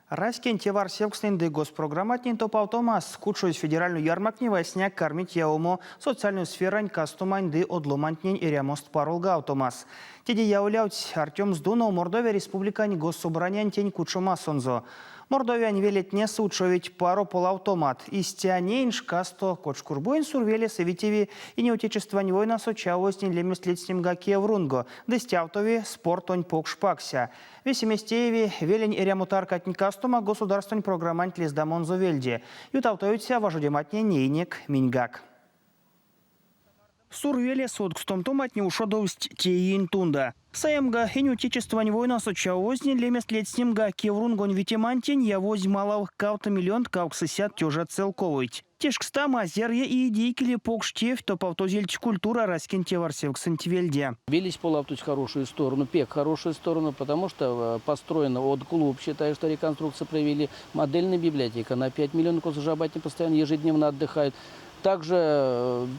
Раськень теварсевкстнэнь ды госпрограмматнень топавтомас кучозь федеральной ярмактне васняяк кармить явомо социальной сферань кастомань ды од ломантнень эрямост паролгавтомас. Теде яволявтсь Артём Здунов Мордовия Республикань Госсобраниянтень кучомасонзо. Мордовиянь велетнесэ учовить паро полавтомат. Истя, неень шкасто Кочкурбуень Сурвелесэ витеви Ине Отечествань войнасо чавозтнень лемест ледстнемга кеврунго ды стявтови спортонь покш пакся. Весемесь тееви велень эрямотаркатнень кастома государствань программанть лездамонзо вельде. Ютавтовиця важодематне неинек миньгак. Сурвелесэ одкстомтоматне ушодовсть те иень тунда. Саемга, Ине Отечествань войнасо чавозтнень лемест ледстнемга кеврунгонь витемантень явозь малав кавто миллионт кавксосядт тёжат целковойть. Тешкстама, зярыя иеде икеле покш тевть топавтозельть культура раськень теварсевксэнть вельде. Велесь полавтозь хорошую сторону, пек хорошую сторону, потому что построена од клуб, считаю, что реконструкцию провели, модельная библиотека на 5 миллионов жабатни постоянно ежедневно отдыхают. Также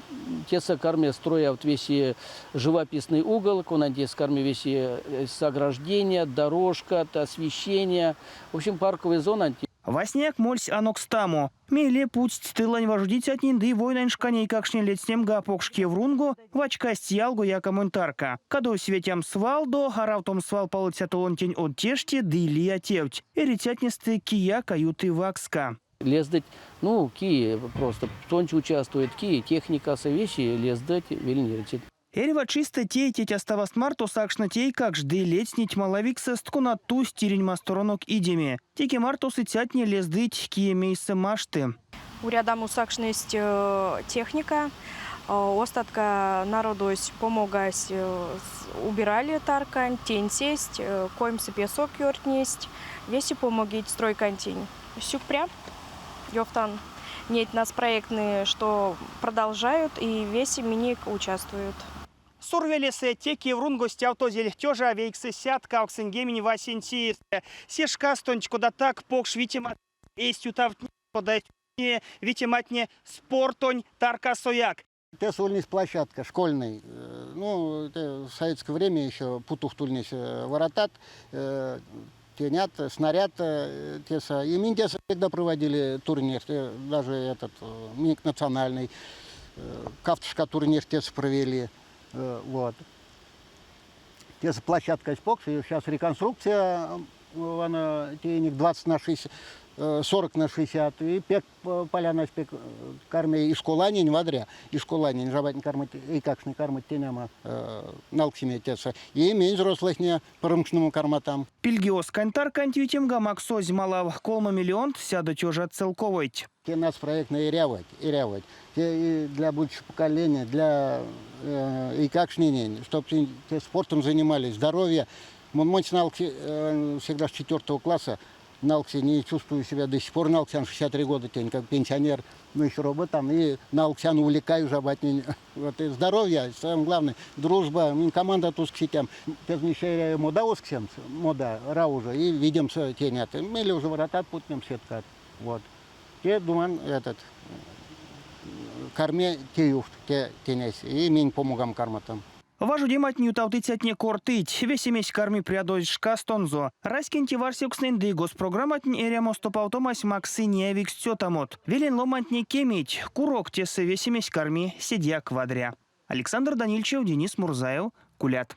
тесэ карми строявт весе живописный угол, конань карми весе ограждения, дорожка, освещение. В общем, парковая зона. Васняяк мольсь анокстамо. Мейле путсть тылэнь важодицятнень ды войнань шкань эйкакштнень ледстнемга покш кеврунго, вачкасть ялго якамонь тарка. Кадовсь ветямс валдо, аравтомс вал палыця толонтень од теште ды лия тевть. Эрицятнестэ кияк а юты вакска. Лездыть, ну, ки просто тонсь участвует, ки техникасо вещи лездыть велень эрицят. Эрьва чистэ те тетяставаст марто сакшныть эйкакшт ды ледстнить малавиксэст, конат тусть тиринь масторонок идеме. Теке марто сыцятне лездыть, кие мейсэ машты. Урядамо сакшность техника, остатка народось помогась, убирали тарканть, тенсесть, коймсэ песок ёртнесть, весе помогить стройкантень. Сюкпря, ёвтан неть нацпроектные, что продолжают и весе минек участвуют. Сурвелесэ те кеврунгось стявтозель тёжа вейксэсядт кавксоньгемень васенце иестэ. Се шкастонть, кода так покш витема эзть ютавтне, кода витематне спортонь таркасояк. Тесэ ульнесь площадка школьный. Ну, это в советское время еще путух ульнесь воротат, тенят, снаряд тесэ. И минь тесэ всегда проводили турнир, даже этот, минек национальный. Кавтошка турнир тесэ провели. Вот. Тесэ площадка покш, и сейчас реконструкция, она теинек 20 на 60, 40 на 60, и пек полянась пек карми и школанень вадря, и школанень жабатнень кармить, эйкакштнень кармить тенямо налксеме тесэ. И минь взрослыхне промышленному карматам. Пильгеоскань тарканть витемга максозь малав колмо миллионт сядо тёжат целковойть. Те нацпроектнэ эрявить, эрявить. Те для будущего поколения, для эйкакштненень, чтоб те спортом занимались, здоровье. Мон налкси всегда с четвертого класса налкси, не чувствую себя до сих пор налксян 63 года, тень, как пенсионер, ну еще роботан, и налксян увлекаю жабатнень. Вот и здоровье, самое главное, дружба, команда тускситям, размещая мода усксем, мода, ра уже, и видимся тенят. Мы или уже ворота путнем сетка. Вот. Те думан этот, карме теюфт, те тенесь, и минь помогам карматам. Важодематне ютавтыцятне кортыть, весемесь карми прядозь шкастонзо. Раськень теварсевкстнэнь ды госпрограмматнень эрямос топавтомась максы неявикс цётамот. Велень ломантне кемить, курок тесэ весемесь карми седеяк вадря. Александр Данильчев, Денис Мурзаев, Кулят.